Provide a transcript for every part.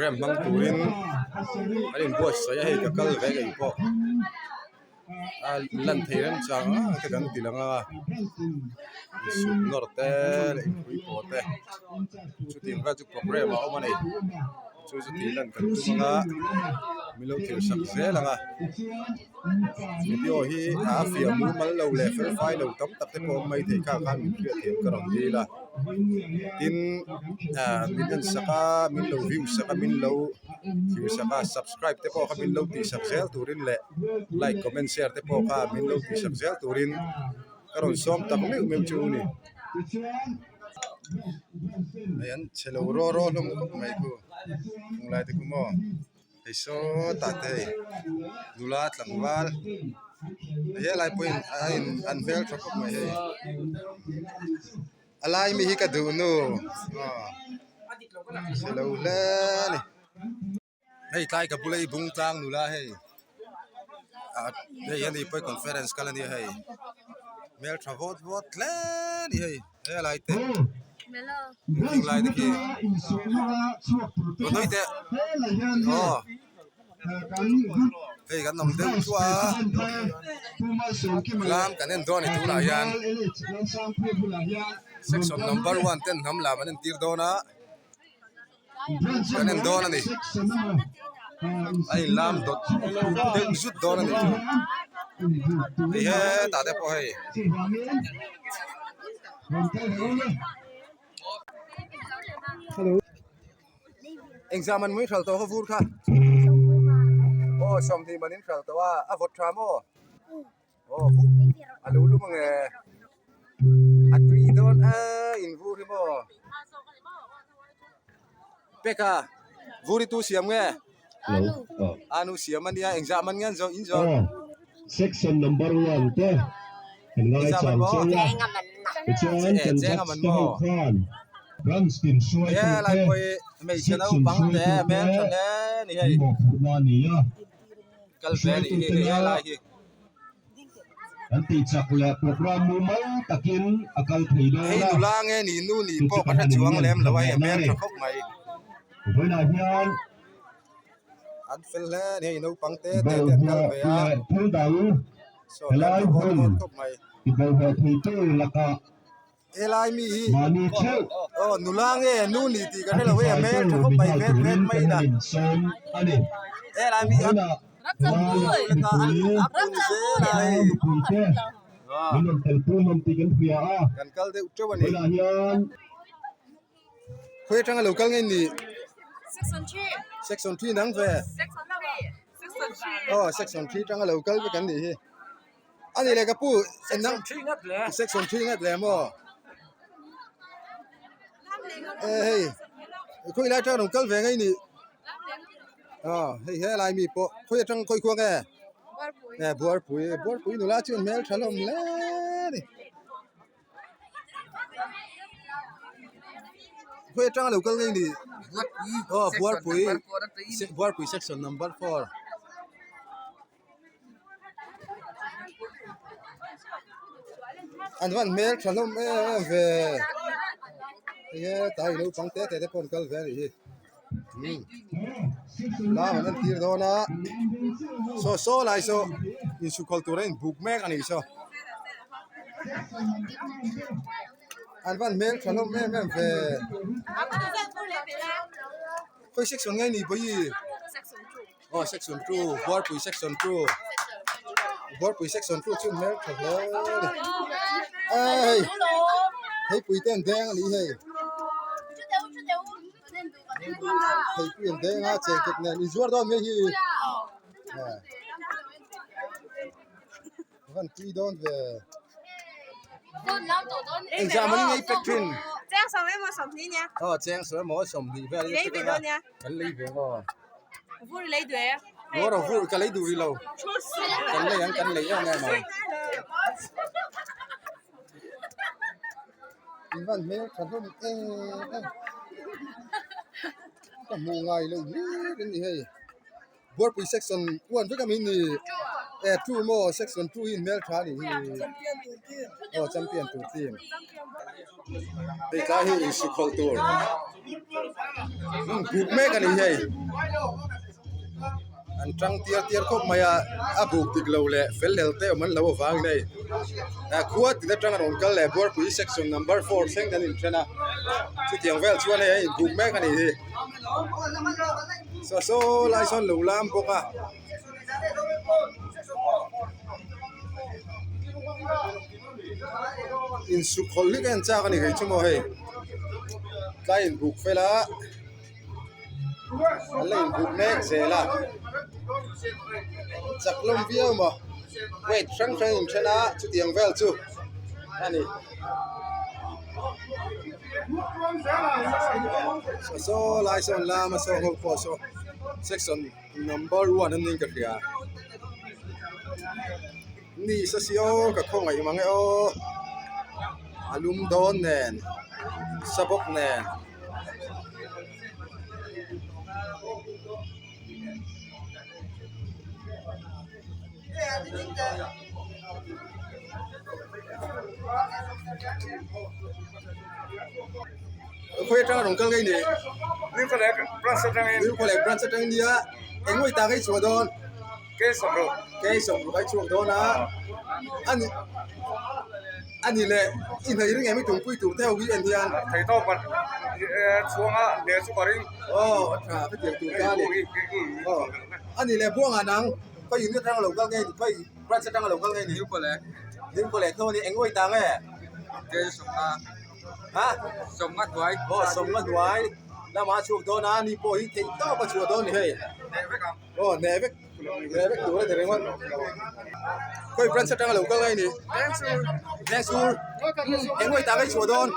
Programme hmang turin an inbuatsaih a hei ka kal ve ngei pawh a lan thei remchang ang te kan ti lang a insuk nawr te leh inpui pawh te chutiang vel chu programme a awm a ni chu chu tih lan kan tum ang a min lo thlir sak zel ang a video hi a fiah mumal lo leh fel fai lo tam tak te pawh a awm maithei kha khan min hriat thiam ka rawn dil a tin ah min en sak a min lo view sak a min lo thlir sak a subscribe te pawh kha min lo tih sak zel turin leh like comment share te pawh kha min lo tih sak zel turin ka rawn sawm tak meuh meuh chu a ni hei an chhe lo raw raw hlawm khawp mai khu tunglai te khu maw. Hei sawtah te hei nula tlangval helai pawhin a in an hmel tha khawp mai hei a lai mi hi ka duh nu aw chhe lo hle a ni hei tlai ka bula i bung tlang nula hei ah hei ani pawh hi conference kal ania hei hmeltha vawt vawt hle a ni hei. Helai te ding lai te khi rawn hawi teh aw hei kan awm deuh thluah a lam kan en dawn a ni tunah hian section number one ten hnam lam an entir dawn a kan en dawn a ni a inlam dawt deuh zut dawn a nih chu hei hetah te pawh hei. Engzah man mai hralh tawh ka vur kha aw 20 man in hralh tawh a a vawt tha maw aw a lo lum ang e a tui dawn a in vur hi maw peka vur hi tu siam nge anu siam ania engzah man nge an zawh in zawh section number one te kan ngai chang cheu a tichuan kan judge te ho khan branch tin hruaitu te section hruaitu te an mawhphurhna a ni a hruaitu tena An tih chak leh programme mumal takin a kal thei dawn Hei a, nula nge ni nu ni chu chu pawh ka ka hre han chuang inngen lem tha lo a hei a ve hmel mai. tha khawp mai. Vawiinah hian An fel hle a ni hei naupang te te te an kal bawlhhlawh ve a leh thil dang saw hmel helai tha vawt hmun vawt khawp mai. ti bawlhhlawh theitu lakah Helai mi hi mahni theuh aw nula nge nu ni tih ka a hre lo hei a tifaitu hmel tha mi khawp mai nghal vet vet turin mai kan ina han insawm a ni. Helai mi a Vawiinah helai mipui khua mipuite min rawn telpui hlawm tih kan hria a, Kan kal deuh teuh a ni. vawiinah hian Khawi atanga lo kal nge ni? Section 3. Section 3 nang ve. Section 3. Section 3. Aw section 3 atanga lo kal vek an nih hi. A ni le ka pu section 3 ngat le. Section 3 ngat le maw? E hei khawi lai atanga rawn kal ve nge ni? Aw hei helai mi pawh khawi atang khawi khua nge? E Buarpui. Buarpui nula chu an hmel tha hlawm hle a ni. Khawi atanga lo kal nge ni? Aw Buarpui Buarpui section number 4. An van hmel tha hlawm em em ve hei hetah hi naupang te te te pawh an kal ve a nih hi lam an entir dawn a saw saw lai saw insukhawl tur a inbuk mek a nih saw an van hmel tha hlawm em em ve khawi section nge ni bawihi. Aw section 2 Buarpui section 2 Buarpui section 2 chu hmel tha hle a ni a hei theipui te an deng a ni hei theipui an deng a chengkek nen inzuar dawn mai hi a van tui dawn ve engzah man ngei pek thin aw cheng saw emaw 20 vel kan lei ve maw. Vur lei duh e. Vur a vur ka lei duh rih lo. Kan lei ang kan lei em em ang. In van hmel tha hlawm em em. Ka hmuh ngai lo hlir in ni hei. Buarpui section 1 vek a mi ni. E 2 maw section 2 hi in hmel tha a nih hi. Aw champion tur team. Hei tlai hi insukhawl tur hmun buk mek a ni hei. An tang tiar tiar khawp mai a, a buk dik lo leh fel hlel te awm an lo avangin hei khua tin atang a rawn kal leh Buarpui section number four thleng an inthen a, chutiang vel chuan hei a inbuk mek a nih hi. Saw saw lai sawn lo lam bawk a. Insuk hawlh hlek a en chak a ni kei chu maw hei tlai inbuk fel a an la inbuk mek zel a chak hlawm viau maw weight hrang hrang inthen a chutiang vel chu a ni. Saw saw lai sawn lama saw ho pawh saw section Number one an niin ka hria ni sa si aw ka khawngaih mang e aw a lum dawn nen sa bawk nen. Khawi atanga rawn kal ngei ni? Newcalek branch atangin. Newcalek branch atangin nia engmawih tak ei chhuah dawn? Kei sawmruk. Kei sawmruk ei chhuak dawn a. Ani ani leh i hnei ring em i tumpui tur te ho hi en hian. Thei tawp kan chhuanga hle chu ka ring. Aw a tha ka tiang tur ta a ni. Aw ani leh buangah nang khawi unit atanga lo kal ngei ni khawi branch atanga lo kal ngei ni? Newcalek. Newcalek tho a ni engmawih tak nge? Kei sawmnga. Ha? Sawmnga hnuai. Aw sawmnga hnuai lamah a chhuak dawn a ni pawh hi theih tawp a chhuah dawn ni hei. Hneh vek ang. Aw hneh vek hneh vek tur a ni ringawt. Khawi branch atanga lo kal ngai ni? Vengsur. Vengsur. Engmawih tak a i chhuah dawn?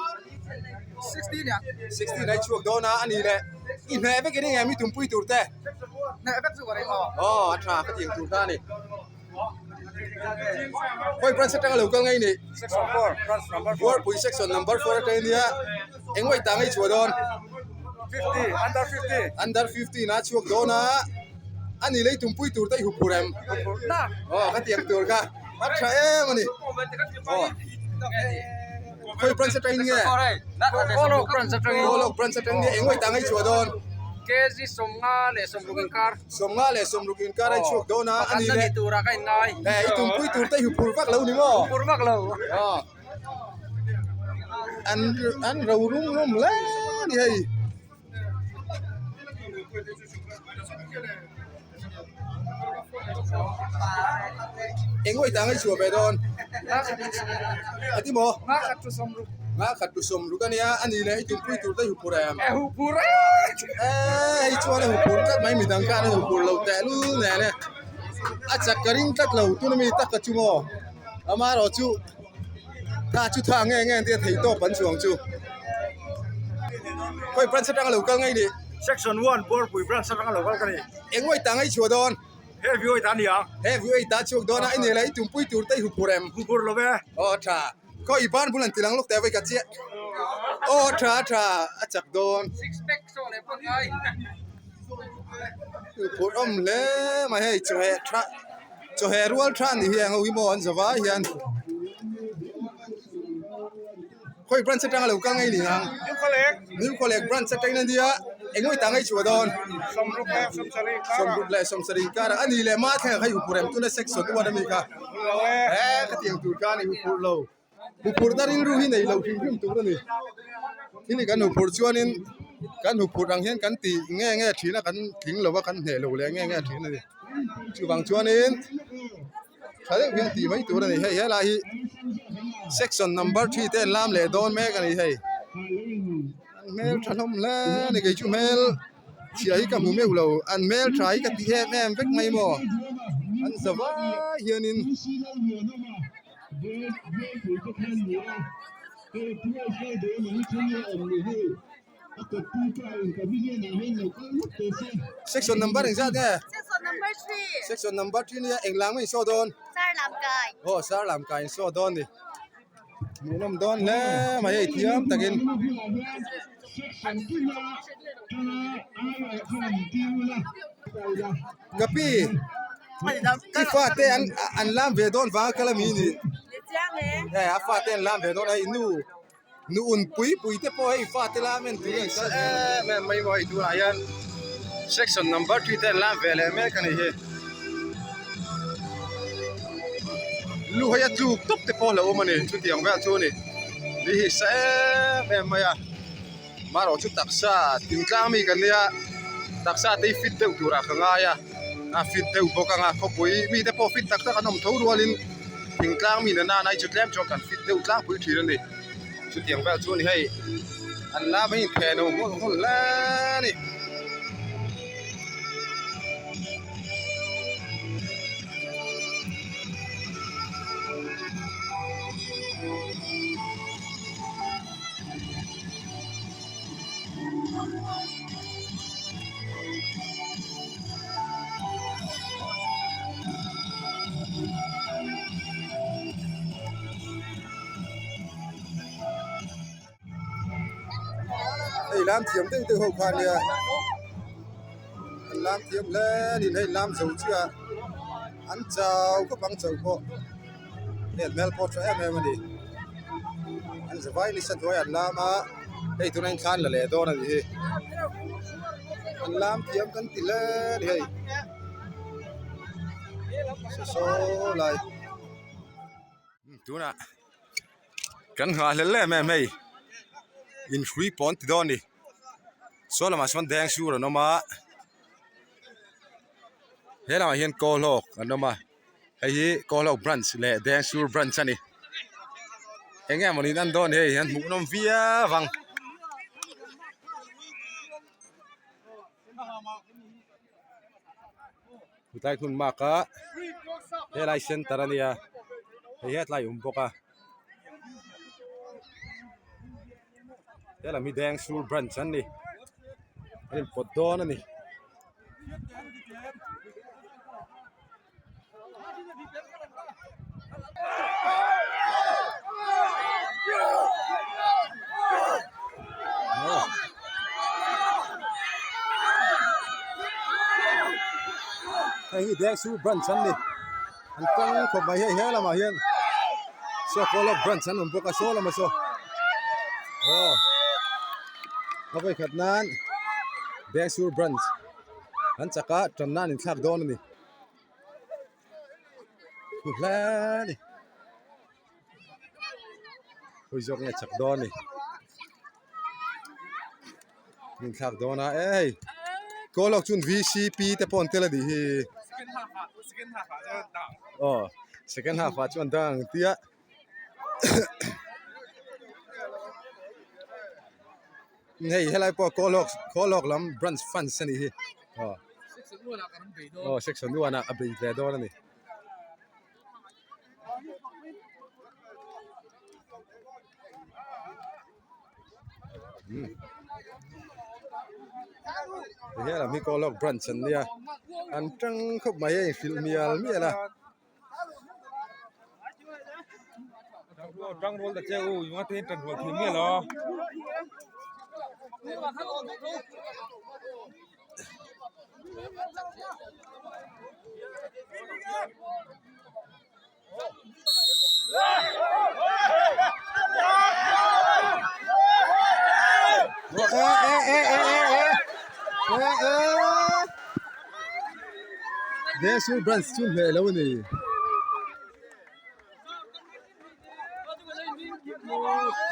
Sixteen ah. Sixteen a i chhuak dawn a a ni leh i hneh vek i ring em i tumpui tur te? Hneh vek chu ka ring aw. Aw a tha ka tiang tur ta a ni. Khawi branch atanga lo kal ngai ni? Section 4, branch number 4. Buarpui section number 4 atang nia engmawih tang ei chhuah dawn? 50, under 50. Under 50 na chhuak dawn a. Ani lei tumpui tur te i huphur em? Huphur na. Aw ka tiang tur kha a tha em ani. Aw. Khawi branch atang nge? Kawlawk branch atang. Kawlawk branch atang nia engmawih tang ei chhuah dawn? KG 50 leh 60 inkar. Sawmnga leh sawmruk inkar a chhuak dawn a, a ni leh. Tura ka inngai. Eh, i tumpui tur te hi phur vak lo ni maw? Phur vak lo. Aw. An an ro rum rum hle a ni hei. Engmawih tang a i chhuah ve dawn? A ti maw? Nga khat tu sawmruk. Nga khat tu sawmruk a nia, a ni leh i tumpui tur te hi phur em? Eh, hu phur e! Eh, hei chuan a hu phur tlat mai, midang khan a hu phur lo teh lul nen e. A chak ka ring tlat lo, tuna mi taka chu maw? Amaherawh chu tha chu tha nge nge an tia thei tawp an chuang chu. Khawi branch atanga lo kal ngei ni? Section one Buarpui branch atanga lo kal ka ni. Engmawih tang a i chhuah dawn? He view ta nia. He view ta chhuak dawn a, i ni leh i tumpui tur te i hu phur em? Hu phur lo ve. Aw tha. Khaw i ban bul an ti lang lawk teh vawi ka chiah. Aw tha tha a chak dawn. Six pack saw leh pawh ngai. Hu phur awm hle mai hei chawheh tha chawheh rual tha ni hi ang ho hi maw an zavai hian. Khawi branch atanga lo kal ngei ni ang? New Khawlek branch atangin a nia, engmawih tah ngei chhuah dawn? Sawmruk leh sawmsarih inkar ah. Sawmruk leh sawmsarih inkar ah. A ni leh ma thleng ah kha i huphur em? Tuna section uan ami kha. He ka tiang tur kha a ni huphur lo. Huphurna rilru hi nei lo hrim hrim tur a ni. Thil hi kan huphur chuanin kan huphur ang hian kan ti nge nge thin a, kan tling lo a, kan hneh lo leh nge nge thin a ni. Chuvang chuanin. Tha deuh hian tih mai tur a ni hei helai hi section number three te an lam leh dawn mek a ni hei an hmel tha hlawm hle a ni kei chu hmel chhia hi ka hmu meuh lo an hmel tha hi ka ti em em vek mai maw an za vai hianin. Section number engzat nge? Section number 3. Section number 3 nia eng lam nge in saw dawn? Sar lam kai. Aw sar lam kai in saw dawn ni. Hmuhnawm dawn hle mai hei thiam takin. Kapi i fate an an lam ve dawn vang a kal ami ni? Ni chiang e. Eh a fate an lam ve dawn a i nu. Nu un pui pui te pawh hei fate lam en tui an kal em em mai maw hei tunah hian section number three te an lam ve leh mek a ni hi. Lu hei a tluk tawp te pawh a lo awm a ni chutiang vel chu a ni. Ni hi sa em em mai a marawh chu taksa thingtlang mi kan nia taksa te hi fit deuh turah ka ngai a a fit deuh bawk ang a khawpui mite pawh fit tak tak an awm tho rualin thingtlang mi nana hi chu tlem chuan kan fit deuh tlangpui thin a ni chutiang vel chu a ni hei an lam a intheh no nghulh nghulh hle a ni. Hei lam thiam deuh deuh ho kha ania an lam thiam hle a ni hei lam zo chiah a an chau khawp ang chau pawh. Hei an hmel pawh tha em em a ni an zavai nisa hnuai an lam a hei tuna in thlan la leh dawn a nih hi an lam thiam kan ti hle a ni hei saw lai tunah kan nghah hlel em em hei inhrui pawn ti dawn a ni saw lamah sawn deng sur an awm a he lamah hian kaw hlawk an awm a. Hei hi Kawlhawk branch leh Dengsur branch a ni. Eng nge mawni an dawn hei an hmuh nawm viau ang. Tlai hun mak a helai center a nia hei hi a tlai awm bawk a. Helam hi Dengsur branch an ni. An inpawt dawn a ni. Hei hi Dengsu branch an ni an tang khawp mai hei he lamah hian saw Kawlawk branch an awm bawk a saw lamah saw aw a vawikhat nan Dengsu branch. An chak a tanna an inthlak dawn a ni. Thu hle a ni. Hawi zawk nge chak dawn a ni. An inthlak dawn a e hei Kawlawk chuan VCP te pawh an tel a nih hi. Aw second half ah chuan dang ang tia. Hei helai pawh Kawlhawk Kawlhawk lam branch funds a nih hi aw aw section one ah a bei ve dawn a ni. Hei helam hi Kawlhawk branch an nia an tang khawp mai a inhrilh mial mial a. Desu branch chu hmeh lo a ni.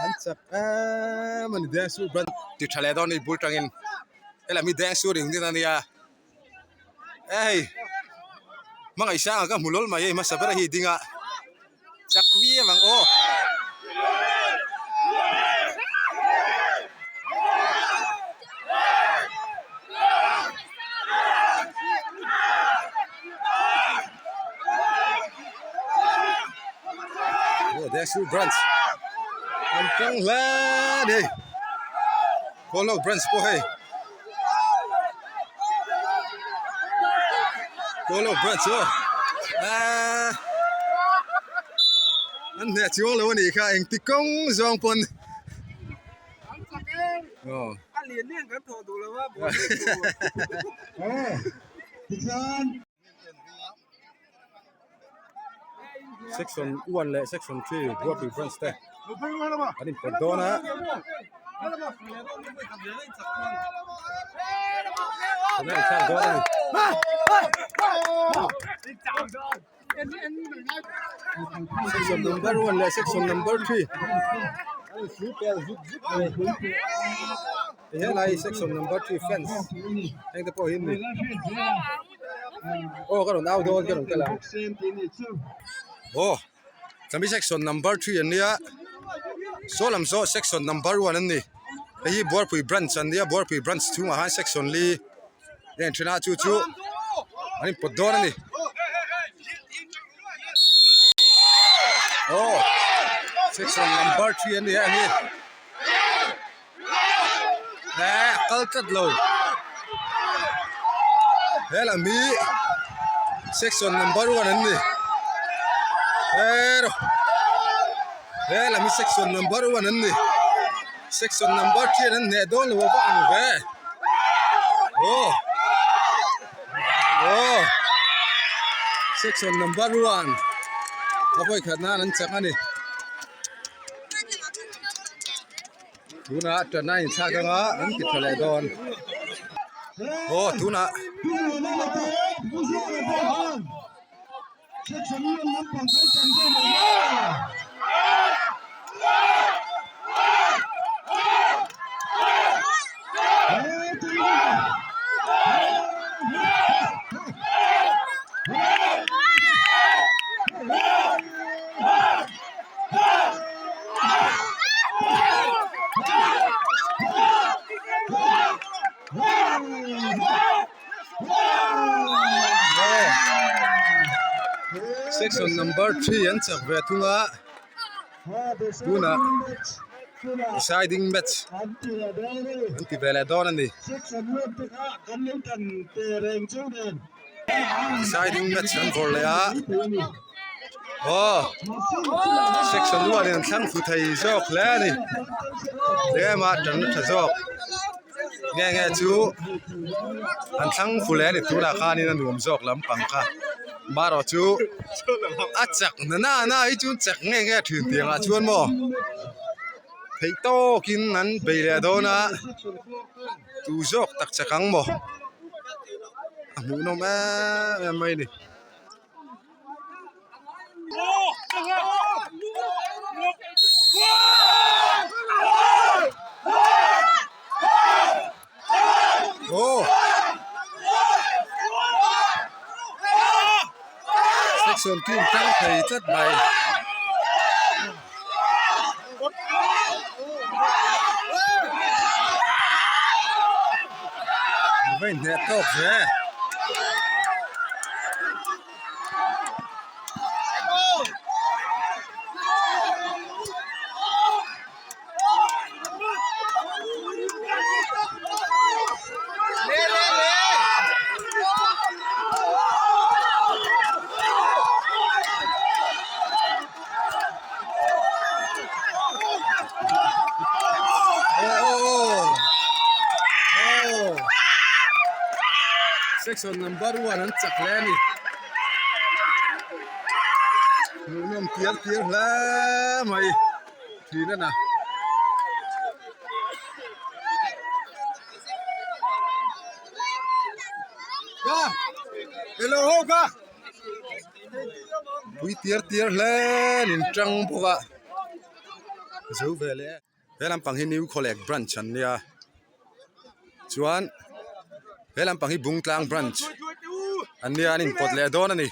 An chak em a ni Desu branch ti tha leh dawn a ni bul tangin helam hi Desu ring din a nia hei hmangaih sanga ka hmu lawl mai hei hmasa ber a hi ding a chak viau ang aw. Desu branch an tang hle a ni Kawlhawk branch pawh hei Kawlhawk branch aw ahh an hneh chuang lo a nih kha engti kawng zawng pawn aw section 1 leh section 3 Buapui branch te. An inpawt dawn a. Tuna inthlak dawn a ni. Section number 1 leh section number 3 helai section number 3 fans heng te pawh hi an ni aw ka rawn au dawn ka rawn kal ang aw chami section number 3 an nia saw lam saw section number 1 an ni hei hi buarpui branch an nia buarpui branch chhungah hian section li a in then a chu chu an inpawt dawn a ni aw section number 3 an ni a hei eh a kal tlat lo he lam hi section number 1 an ni he lam hi section number 1 an ni. Section number 3 an hneh dawn lo a va ang ve. Aw. Aw. Section number 1. A vawi khat nan an chak a ni. Tunah ṭan a inthlak anga an ti ṭha leh dawn. Aw tunah. Section number 3 an chak ve thung a tunah deciding match an ti ve leh dawn a ni deciding match an vawrh leh a aw section 1 in an thlang fu thei zawk hle a ni tlem a tan a tha zawk. Nge nge chu an thlang fu leh a ni tunah khanin a nuam zawk lampang kha marawh chu a chak na na hi chu chak nge nge thin tih angah chuan maw theih tawkin an bei leh dawn a tu zawk tak chak ang maw a hmuhnawm em em mai a ni. Section team tang thei tlat mai. Va inhneh tawk ve. Section number 1 an chak hle a ni. Hmuhnawm tial tial hle mai thin a na. Pui tiar tiar hle in tang bawk a zo ve leh he lampang hi new khawlek branch an nia chuan he lampang hi bungtlang branch an nia an inpawt leh dawn a ni.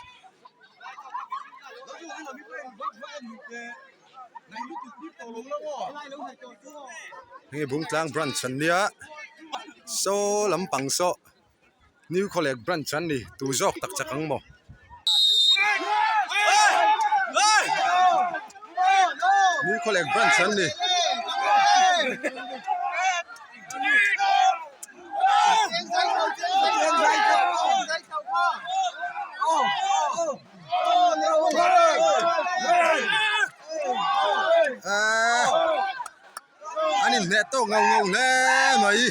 Hei bungtlang branch an nia saw lampang saw. New Khawlek branch an ni tu zawk tak chak ang maw? New Khawlek branch an ni. An inhneh tawk ngau ngau hle mai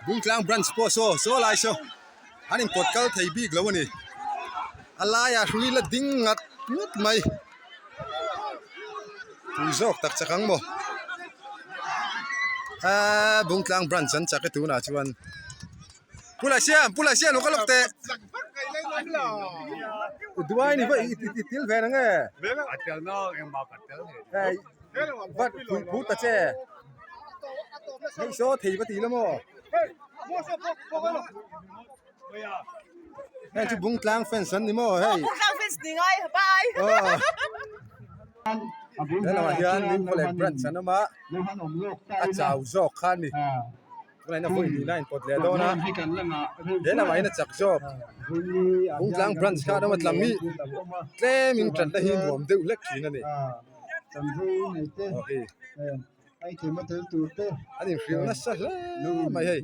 Bungtlang branch pawh saw saw lai saw an inpawt kal thei bik lo a ni a laiah hrui la ding ngat ngat mai. Tu zawk tak chak ang maw? Aaa Bungtlang branch an chak e tunah chuan. Pu Laisiam, Pu Laisiam lo ka lawk teh. Duai ni va i til ve nang e. Hei vat pui phu ta che. Hei saw thei va ti la maw? Hei chu Bungtlang fans an ni maw hei. Bungtlang fans ni ngai bye. He lamah hian Limkhawlek branch an awm a, a chau zawk kha a ni. Tunah hian a vawi hnihna a inpawt leh dawn a, he lamah hian a chak zawk. Bungtlang branch kha an awm a, tlam hi tlemin ṭanna hi nuam deuh hlek ṭhin a ni. Aw hei. An inhrilh nasa hle mai hei.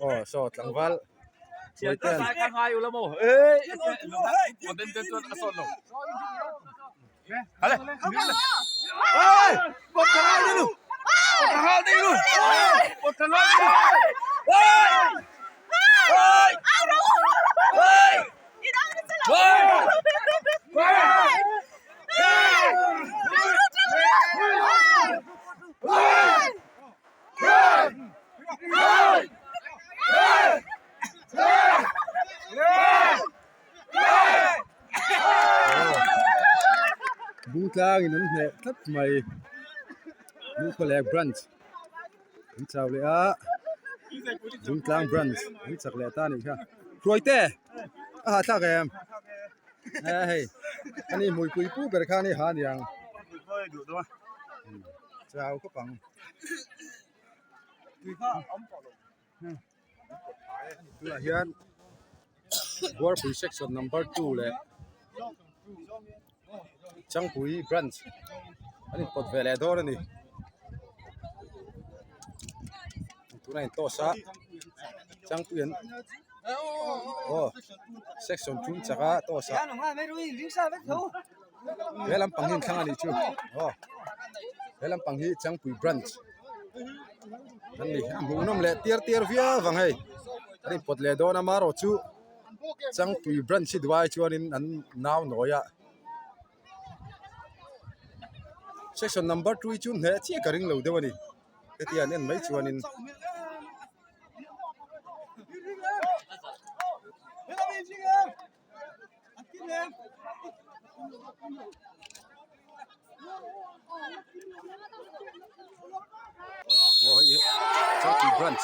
Aw saw tlangval Hruaitean Bungtlangin an hneh tlat mai Lungkhawlek branch an chau leh a Bungtlang branch an chak leh ta a nih kha Hruaite a hahthlak em hei ani hmuipui pu ber kha a ni ha aniang chau khawp ang. Tunah hian Buarpui section number 2 leh Changpui branch an inpawt ve leh dawn a ni. Tunah in toss a Changpui an aw section 2 chak a toss a he lampang hi inthlang a nih chu aw he lampang hi Changpui branch an ni a hmuhnawm leh tiar tiar viau vang hei an inpawt leh dawn a marawh chu Changpui branch hi duai chuanin an nau nawi a section number 2 hi chu hneh chiah ka ring lo deuh a ni hetiang an en mai chuanin. Aw hei hi Changpui branch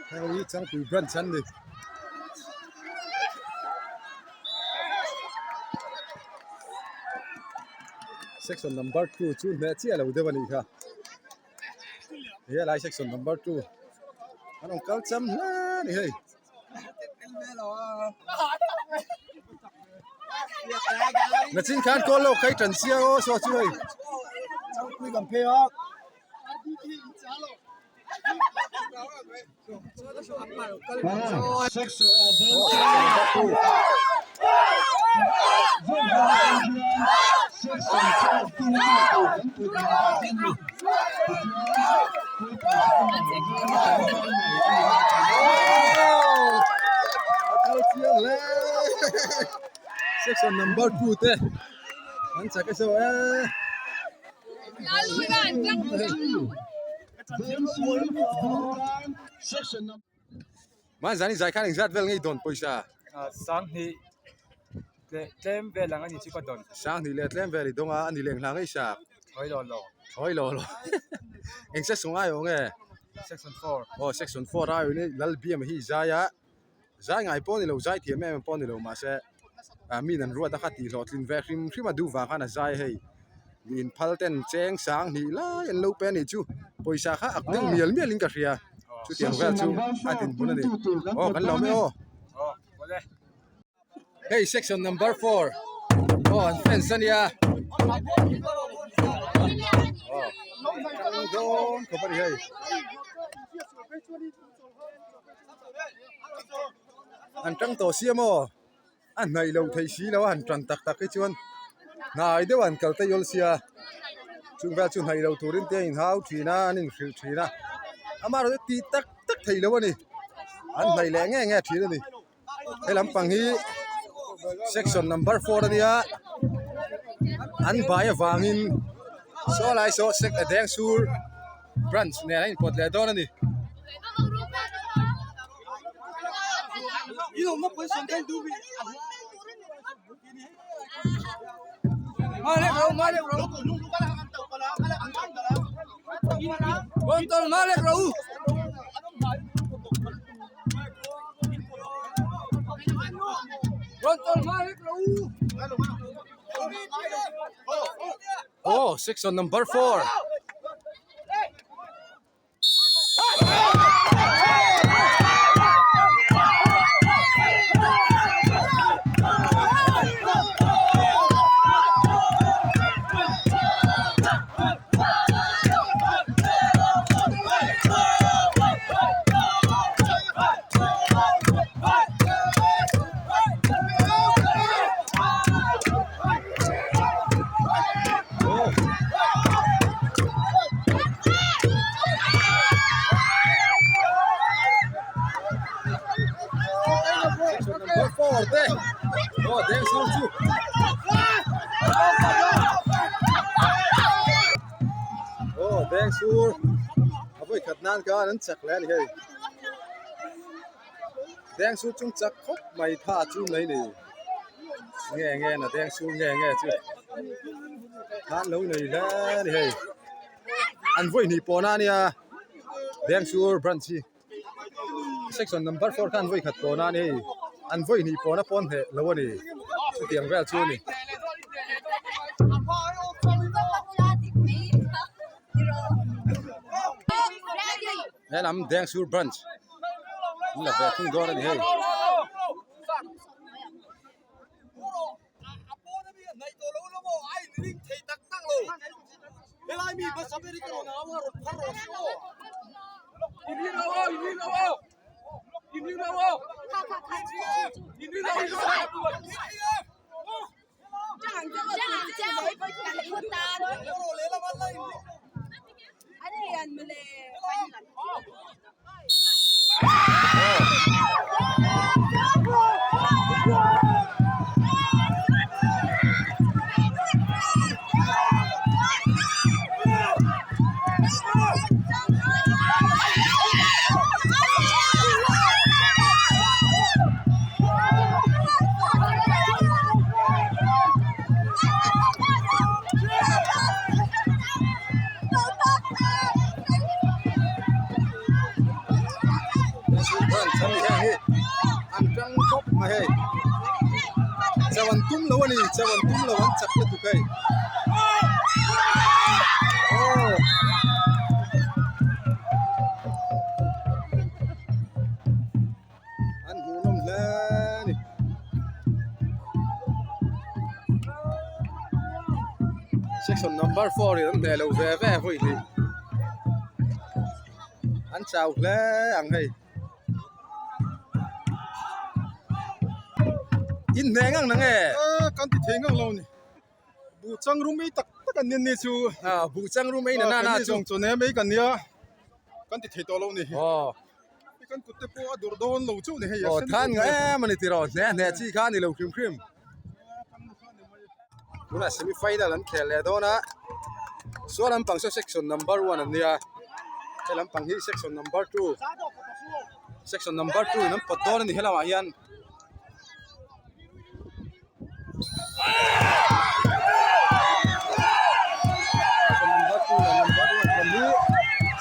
hei hi Changpui branch an ni. Section number 2 chu hneh chiah lo deuh a nih kha. He lai section number 2 an awm kal cham hle a ni hei. Nachin khan kawl lo kai tan sia aw saw chu hei. Section number 2 te an chak e saw e. Mahni zan zai khan engzat vel ngei dawn pawisa? Sanghnih leh tlem vel ang a ni chu ka dawn. Sanghnih leh tlem vel i dawng a, a ni leh hna ngei sak. Hawi lo lo. Hawi lo lo. Eng section ngai awm nge? Section 4. Aw section 4 a awm Lalbiam hi zai a. Zai ngai pawh a ni lo, zai thiam em em pawh a ni lo mahse ah mi an ruat a kha tih hlawhtlin ve hrim hrim a duh vang khan a zai a hei mi inphal ten cheng sang hnih lai an lo pe a nih chu pawisa kha ak deuh mial mial in ka hria chutiang vel chu a dinhmun a ni aw kan lo mai aw hei section number 4 aw an fence a nia aw dawn khawp a ni hei. An tang tawh sia maw a hnaih lo thei si lo a han tan tak tak hi chuan hnai deuh an kal te awl sia chung vel chu hnaih lo turin te a inhau thin a an inhrilh thin a amaherawhchu tih tak tak thei lo a ni. An hnaih leh nge nge thin a ni. He lampang hi section number four a nia an bai avangin saw lai saw sec a deng sur branch nen a inpawt leh dawn a ni. Aw section number four. Aw beng sur a vawi khat nan khan an chak hle a ni hei beng sur chung chak khawp mai tha chu mai ni nge nge na beng sur nge nge chu khan lo nei hle a ni hei an vawi hnih pawh na ania beng sur branch hi. Section number four khan vawi khat pawn a ni hei an vawi hnih pawn a pawn hneh lo a ni chutiang vel chu a ni. He lam Dengsur branch an la ve thung dawn a ni hei. An tang khawp mai hei chau an tum lo a ni chau an tum lo an chak lutuk hei aw. An hmuhnawm hle a ni. Section number four in an hneh lo ve ve vawi hnih. An chau hle ang hei. In hneh ngang na nge? Kan ti thei ngang lo ni. Buh chang rum ei tak tak an ni ni chu. Buh chang rum ei na na na chu. Chaw nem ei kan nia. Kan ti thei tawh lo ni. Kan kut te pawh a dawrh dawn lo chauh ni hei. Aw than nga em a ni tiraw hne hne chi kha a ni lo hrim hrim. Tunah semi final an khel leh dawn a saw lampang saw section number one an nia he lampang hi section number two section number two in an pawt dawn a ni helamah hian. Section number two leh number one lam hi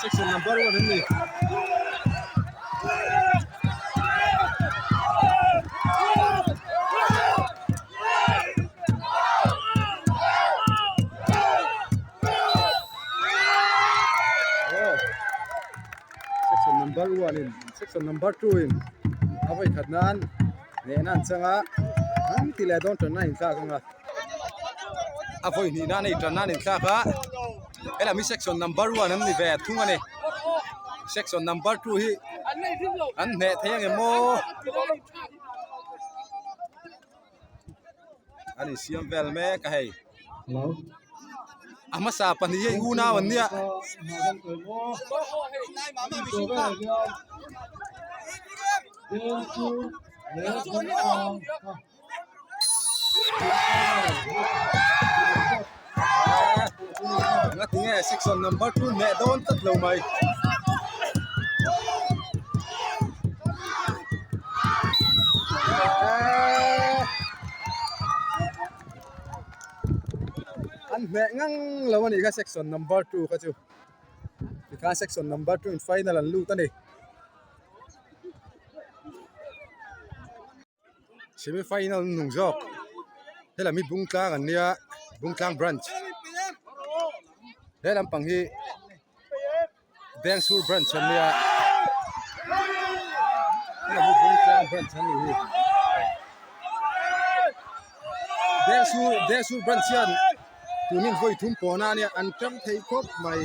section number one an ni. Section number one in section number two in a vawi khat nan Hnehna an chang a, an ti leh dawn tanna a inthlak ang a, a vawi hnih nan a intanna an inthlak a, helam hi section number one an ni ve thung a ni, section number two hi an hneh thei ang em aw an insiam vel mek a hei a hmasa pahnih hi unau an nia. Ngatinge section number two hneh dawn tlat lo mai. An hneh ngang lo a nih kha section number two kha chu tikhan section number two in final an lut a ni. Semi final an nung zawk helam hi Bungtlang an nia Bungtlang branch he lampang hi Dengsur branch an nia helam hi Bungtlang branch an nih hi Dengsur Dengsur branch hian tunin vawi thum pawna ania an tang thei khawp mai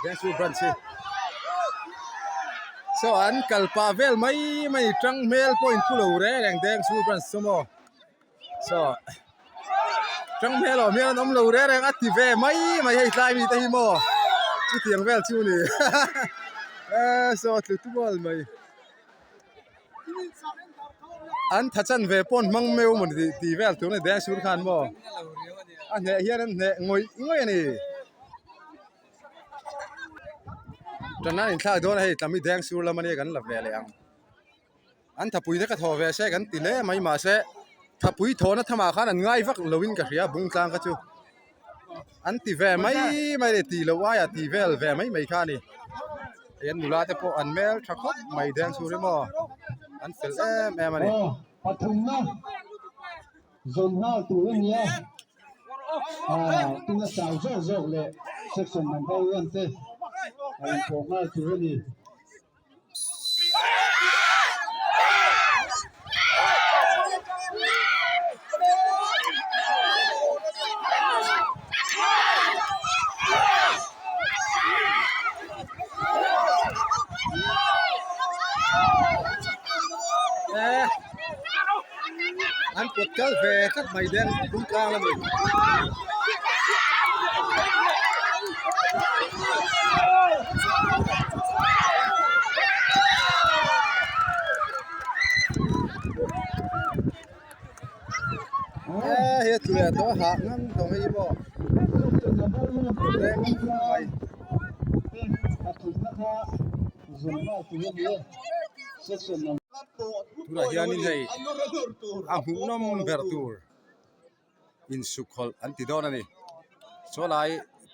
Dengsur branch hi saw an kal pah vel mai mai tang hmel pawh in pu lo reng reng Dengsur branch chu maw. Saw tang hmel awm hian an awm lo reng reng a ti ve mai mai hei tlai mite hi maw chutiang vel chu ni eee saw tlu tual mai an tha chan ve pawn hmang meuh maw ni tih vel tur a ni deng sur khan maw a hneh hian an hneh ngawih ngawih a ni tan an inthlak dawn a hei tlami deng sur lam a nia kan la ve leh ang. An thapui te ka thaw ve se kan ti hle mai mahse thapui thawhna thamah khan an ngai vak lo in ka hria bung tlang kha chu an ti ve mai mai leh tih loh aiah tih vel ve mai mai kha a ni hei an nula te pawh an hmel tha khawp mai deng chhur hi maw an fel em em a ni. Aw pathumna zawn nghal tur a nia ah tuna chau zawk zawk leh section number one te a inpawh nghal tur a ni. An kut kal ve tlat mai den bungtlang a ni. He tlu leh tawh a hah ngang tawh hei maw reng mai. Tunah hianin hei a hmuhnawm ber tur. Insukhawlh an ti dawn a ni. Saw lai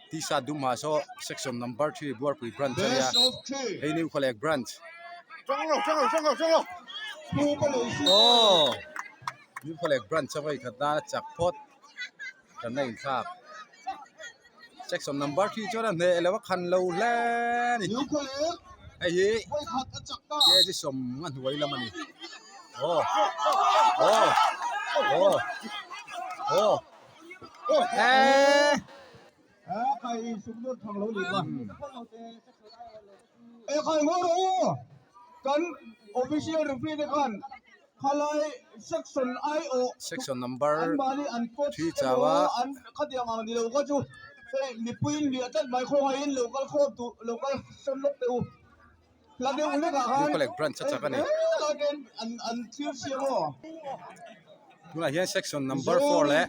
t-shirt dum ha saw section number three Buarpui branch a nia hei New Khawlek branch aw New Khawlek branch a vawi khat nana chak phawt kan a inthlak section number three chuan a hneh lo a khan lo hle a ni hei hi kg sawm a hnuai lam a ni. Aw aw aw aw eee Section number three chawa New Collect branch a chak a ni. Tunah hian section number four leh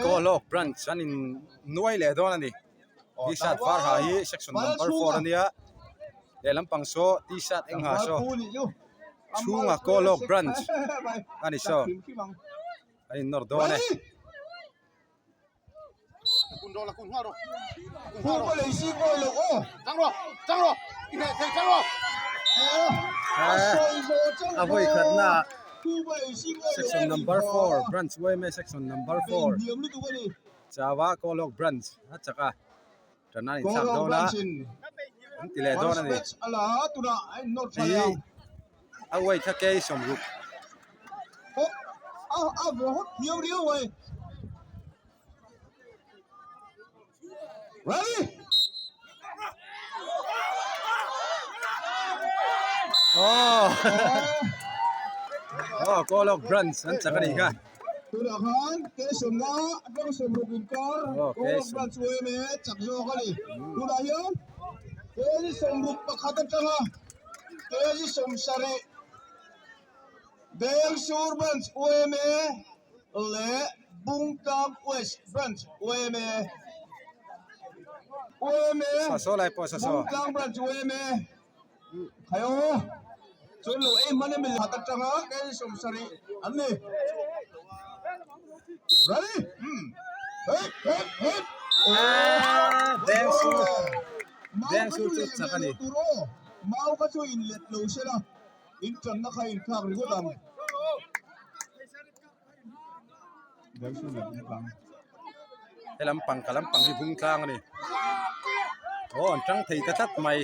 Kawlawk branch an in nuai leh dawn a ni. T-shirt var ha hi section number four a nia lehlam pang saw T-shirt eng ha saw chhungah Kawlawk branch a ni saw an in nawr dawn e. A vawi khatna section number four branch yma section number four chawa kawlawk branch a chak a tan a inthlak dawn a an ti leh dawn a ni hei a weight kha kei sawmruk. Ready? Oh. Oh, Kawlawk branch an chak a nih kha. Tunah khan Keisawmna atang sawmruk inkar Oh, Kawlawk branch yma chak zawk a ni. Tunah hian Keisawmruk pakhat atanga. Kg 70 Dengsur Branch yma leh Bungtlang West Branch yma yma Bungtlang Branch yma Khai aw chuan lo ei hman emaw khat atanga kg 70 an ni. Ready? Hey hey hey! Dengsur chu chak a ni. Mau kha chu inlet lo se la. In tanna kha in thlak ringawt ang. He lampang ka lampang hi bung tlang a ni. Aw an tang thei ta tlat mai.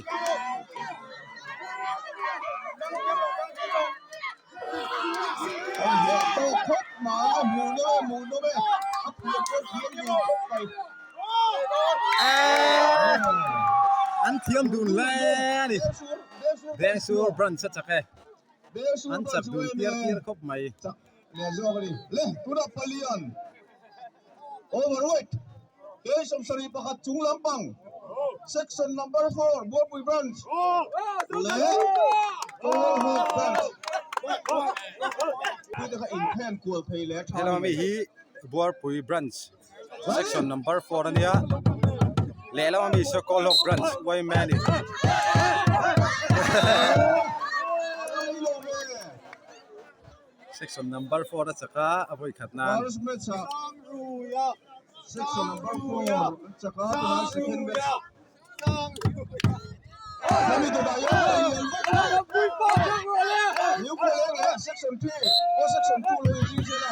An thiam dun hle a ni. Vengsu branch a chak e. An chak dun piar piar khawp mai. Chak leh zawk a ni. Le tunah palian overweight kei sawmsarih pakhat chung lampang section number four Bualpui branch leh Kawlhawk branch tute kha inphen kual thei leh tha a ni. Helama mi hi Bualpui branch Section number 4 ania lehlam ami saw Kawlhawk branch yma a ni. Section number 4 a chak a a vawi khat nan. First match ah section number 4 an chak a tunah second match. Section 3 o section 2 lo in zir a.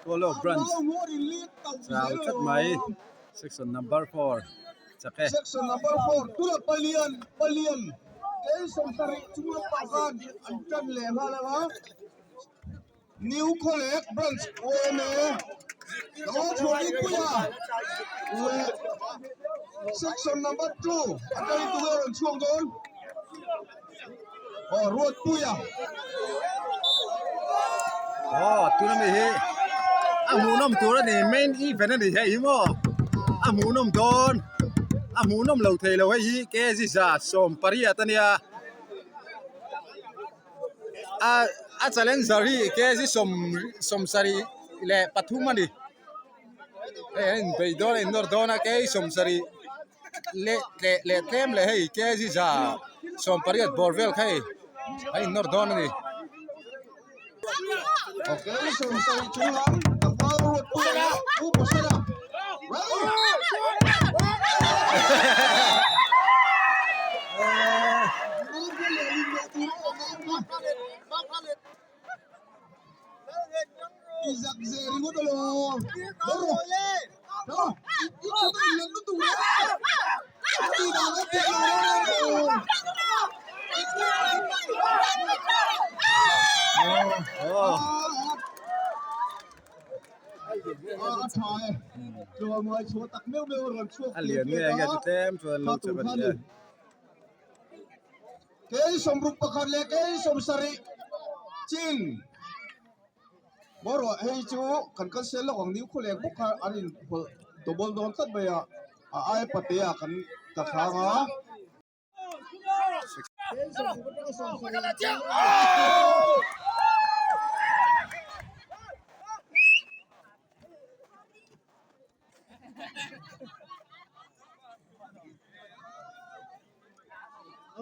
Kawlhawk branch chau tlat mai section number 4 chak e. Section number 4 tula palian palian kei sawmsarih chunga pakhat an tan leh nghal ang a. New Khawlek Branch yma lo chhuahpuia leh Section number 2 atangin tunge a rawn chhuak dawn? Aw Ruatpuia. Aw tuna mi hi a hmuhnawm tur a ni main event a ni hei hi maw a hmuhnawm dawn a hmuhnawm lo thei lo hei hi kg 18 a nia. A a challenger hi kg 73 a ni hei a inbei dawn a innawr dawn a kg 70 leh tleh leh tlem leh hei kg 18 bawr vel kha hei a innawr dawn a ni. Okay, 70 chunglam tlangval ruat pui a Pu Pasana A lian nge nge chu tlem chuan an lo chep a ni e. Kei sawmruk pakhat leh kei sawmsarih chin maw hei chu kan kal sel lawk ang niu khawleng bawk kha an inhawlh double dawn tlat mai a a ai patea kan tla thlang a.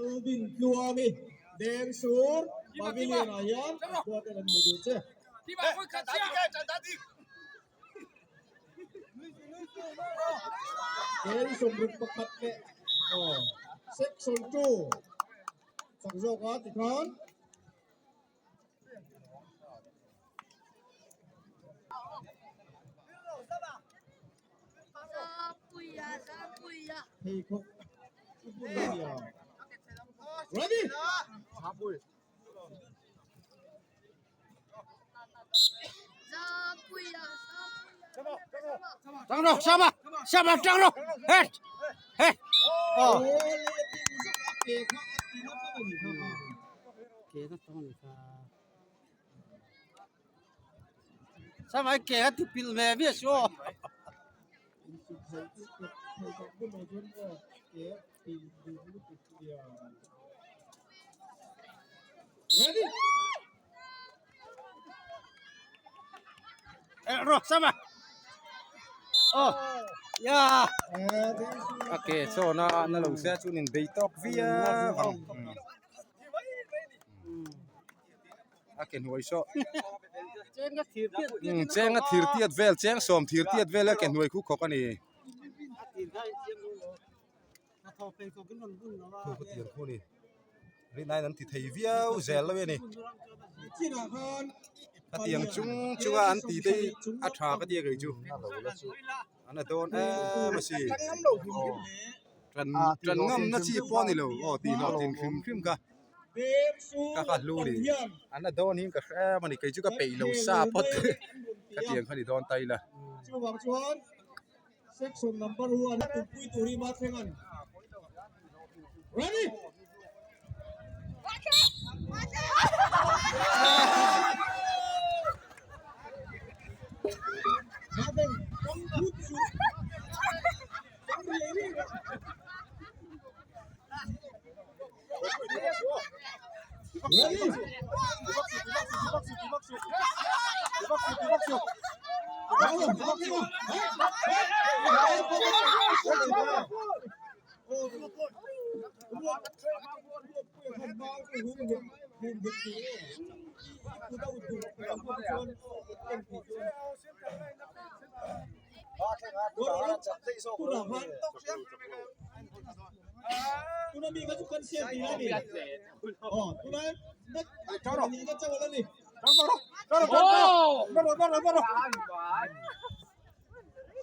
Alvin Tluangi Dengsur Pavilion ah hian khua ten an hmu duh che. Tel 61 leh section 2 chak zawk a tikhan. Pheikhawk a bun a nia. Ready? A ke chawn a na lo se chuan in bei tawk viau ang a ke hnuai saw cheng a thir tiat vel cheng sawm thir tiat vel a ke hnuai khu khawk a ni. Rinaiin an ti thei viau zel lo a ni a tiang chung chunga an tih te hi a tha ka tia kei chu an la dawn em a si tan tan ngam na chi pawh a ni lo aw tih hlawh tin hrim hrim kha ka kha hlu ni an la dawn hi ka hre em a ni kei chu ka peih lo sa phawt ka tiang kha ni dawn ta ila. Section number 1 tumpui tur hi Mathlengan. Ready? Mathleng, kang phut su. Kang riai riai. Ready?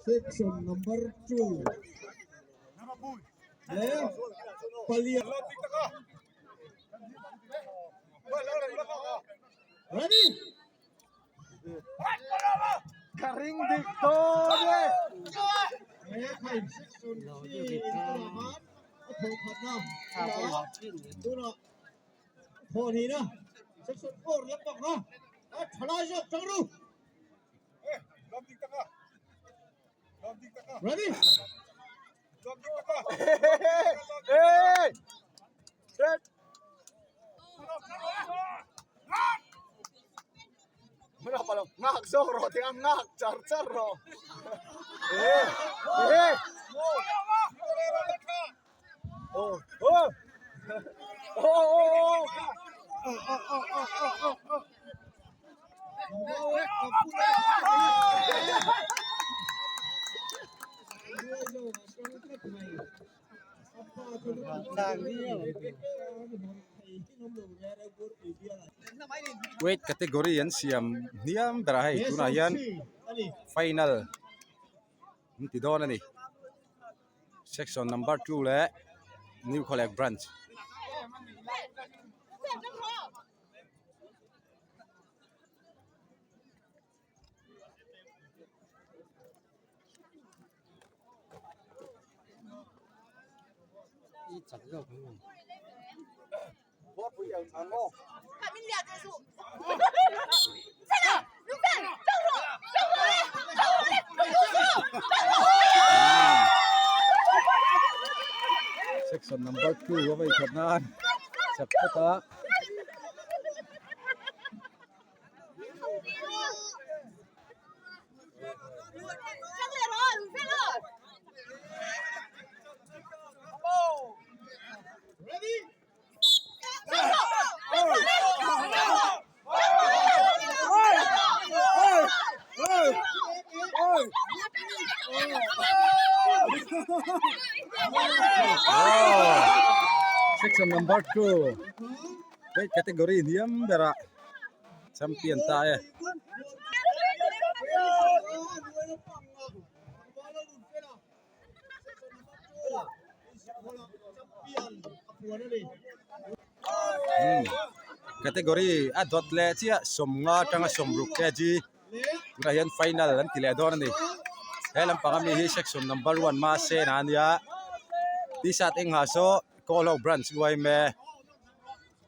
Section number 2 leh palian Ready? Ka ring dik dawn e. Ready? Ngak zawk rawh thing a ngak char char rawh. Weight category an siam hniam berah hei tunah hian final an ti dawn a ni section number 2 leh new khawlek branch. Section number 2 a vei khat nan chak phawt a. Section number 2 weight category hniam berah champion ta e. Category a dawt leh chiah sawmnga atanga sawmruk kg tunah hian final an ti leh dawn a ni he lampang ami hi section number 1 mahse a nia t-shirt eng ha saw Kawlho branch uaime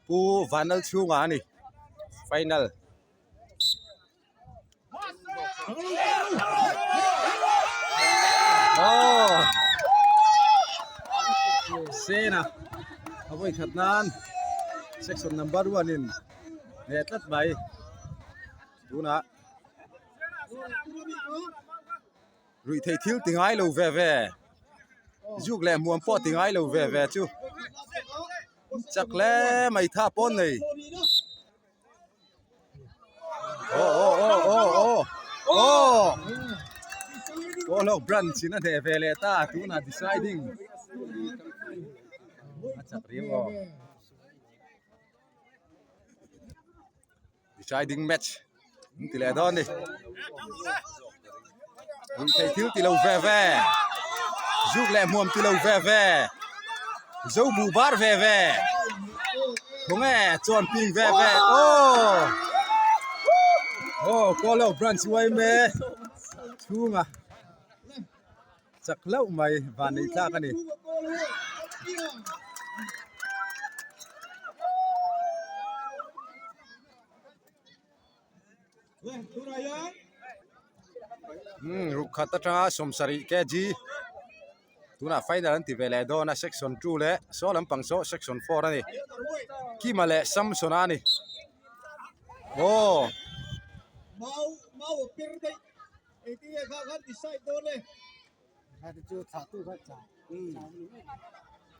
Pu Vanlal chhungah a ni final. Aw. Sena a vawi khat nan section number one in hneh tlat mai tunah ruih theih thil ti ngai lo ve ve zuk leh hmuam pawh ti ngai lo ve ve chu chak hle mai tha pawn nei. Aw aw aw aw aw aw Kawlhawk branch in a hneh ve leh ta tunah deciding a chak riau aw deciding match an ti leh dawn a ni ruihtheih thil ti lo ve ve zuk leh hmuam ti lo ve ve zo buh bar ve ve khawnge chuan ping ve ve aw aw kawlo branch yma chhunga chak hlauh mai van neih tlak a ni. Ruk khat atanga sawmsarih kg tunah final an ti ve leh dawn a section two leh saw lampang saw section four a ni Kima leh Samsona a ni aw.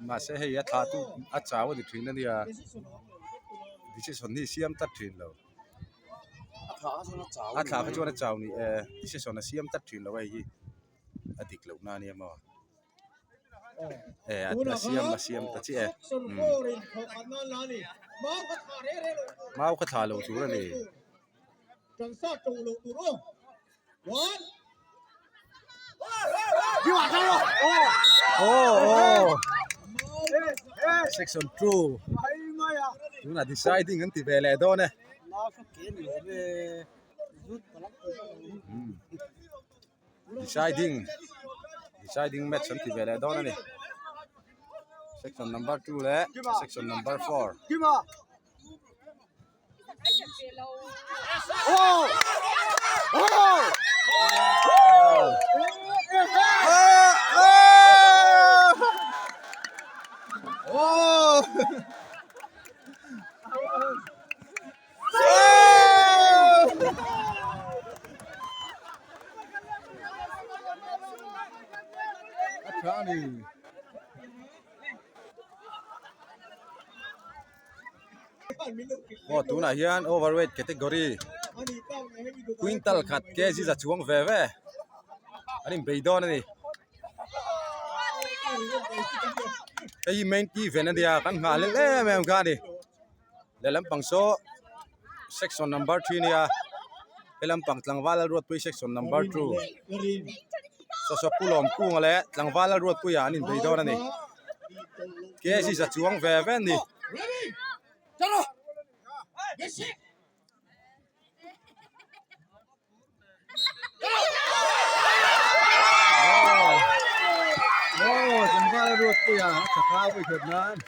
Mahse hei a thlah tu a chau a ni thin a nia decision hi siam tlat thin lo a thlah kha chuan a chau ni e decision a siam tlat thin lo hei hi a dik loh na ania maw e a siam a siam ta chiah e mau kha thlah lo tur a ni. Oh, oh. Section 2. Tunah deciding an ti ve leh dawn e. Deciding deciding match an ti ve leh dawn a ni. Section number 2 leh section number 4. Aw tunah hian overweight category quintal khat kg za chuang ve ve an inbei dawn a ni hei hi main event a nia kan nghah lel em em kha a ni lehlam pang saw section number three a nia helam pang tlangval Lalruatpui section number two sawsaw pu Lawmkunga leh tlangval Lalruatpuia an inbei dawn a ni. Kg za chuang ve ve a ni. Aw tlangval Ruatpuia a chak a vawikhat nan.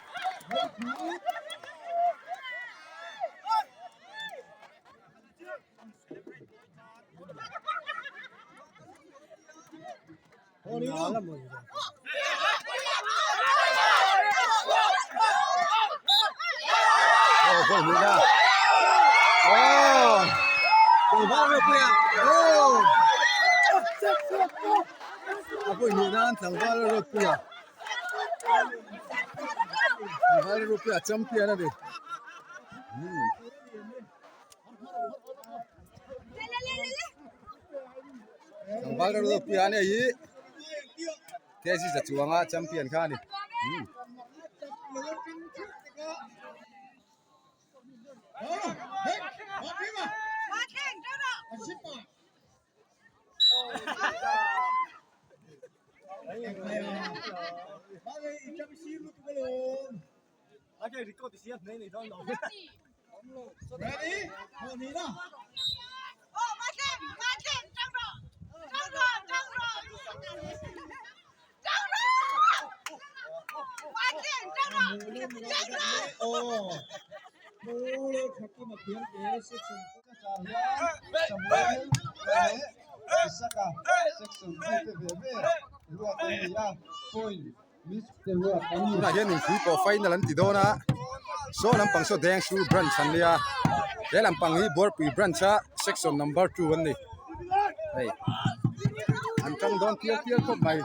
Champion a ni. Tlangval ropui a nia hi KC za chuanga champion kha a ni. Section Tunah hian inpui pawh final an ti dawn a, saw lampang saw Dengsur branch an nia, he lampang hi Buarpui branch a section number 2 an ni, hei an tang dawn tial tial khawp mai.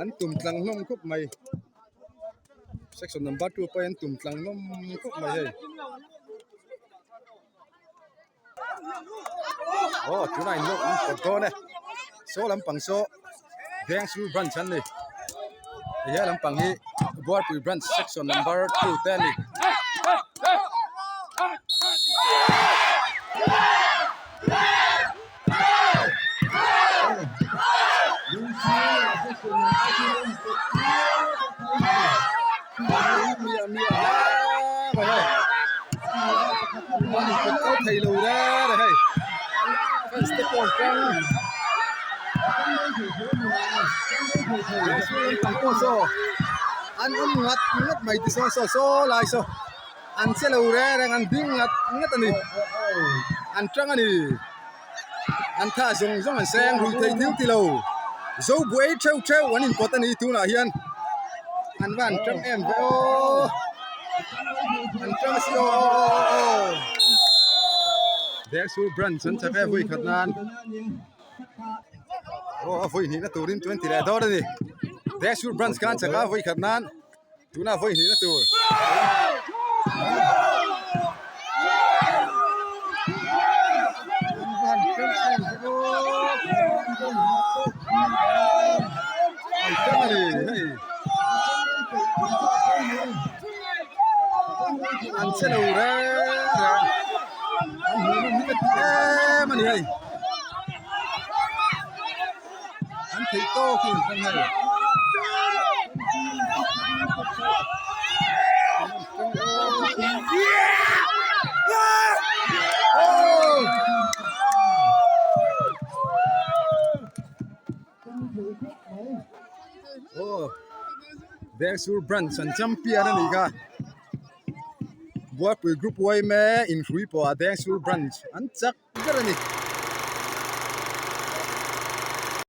An tum tlang hlawm khawp mai section number 2 pawh hi an tum tlang hlawm khawp mai hei aw tunah in an pawt dawn e saw lampang saw Vengsur branch an ni he lampang hi Buarpui branch section number 2 te a ni. An awm ngat ngat mai ti sawn saw saw lai saw an che lo reng reng an ding ngat ngat a ni an tang a ni. An tha zawng zawng an seng rui thei thil ti lo zo buai theuh theuh an inpawt a ni tunah hian an va han tang em ve aw an tang si aw aw Dengsur branch an chak e vawi khat nan aw a vawi hnihna turin 20 leh dawn a ni Dengsur branch khan chak a vawi khat nan. Tuna vawi hnihna tur. An che lo reng reng an hmuh nawm hi ka ti em a ni hei. An theih tawk hi an thleng hei. Vengsur branch an champion a nih kha. Buarpui group yma inhrui pawh ah Vengsur branch an chak ber a ni.